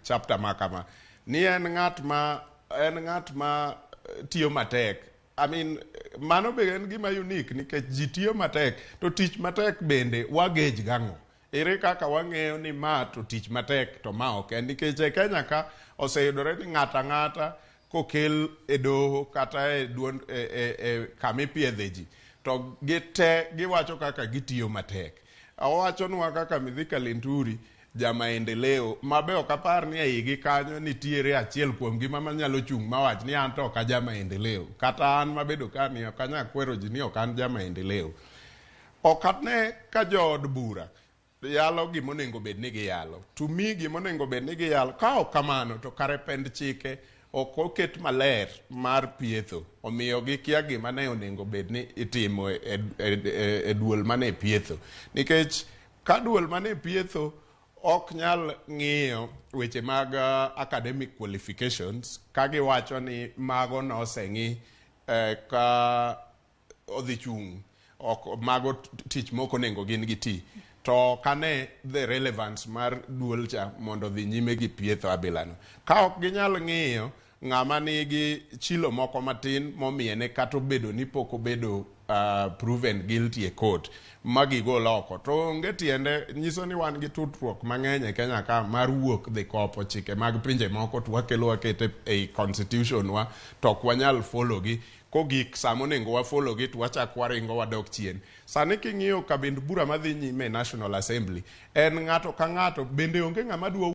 chapter ma kama ni en ng'at ma en ng'at ma tiyo matek. I mean, mano be en gima unique nikech ji tiyo matek to tich matek bende wagej gang'o? Ere kaka wang'eyo ni ma to tich matek to ma ok en? Nikech e Kenya ka oseyudore ni ng'ato ang'ata kokel e doho kata e duond e kama ipiedhe ji to gite giwacho kaka gitiyo matek. Owachonwa kaka Mithika Linturi jamaendeleo mabe ok apar ni e igi kanyo nitiere achiel kuomgi ma manyalo chung' mawach ni an to ok a jamaendeleo kata an mabedo ka ni ok anyal kwero ji ni ok an jamaendeleo. Ok ane ka jood bura yalo gimonego bed ni giyalo. To me gimonego bed ni giyalo, ka ok kamano to kare pend chike ok oket maler mar pietho. Omiyo gikia gima ne onego bed ni itimo e duol mane pietho. Nikech ka duol mane pietho ok nyal ng'iyo weche mag academic qualifications ka giwacho ni mago noseng'i ka odhi chung' ok mago tich mok onego gin giti to kane the relevance mar duol cha mondo odhi nyime gi pietho abilano ka ok ginyal ng'iyo ng'ama nigi chilo moko matin momiene kata obedo ni pok obedo proven guilty e court ma gigol oko to onge tiende nyiso ni wan gi tudruok mang'eny e Kenya ka mar wuok dhi kopo chike mag pinje moko to wakelo wakete ei constitution wa to ok wanyal follow gi kogik sama onego wa follow gi to wachak waringo wadok chien. Sani king'iyo kabind bura madhi nyime e National Assembly en ng'ato ka ng'ato bende onge ng'ama dwa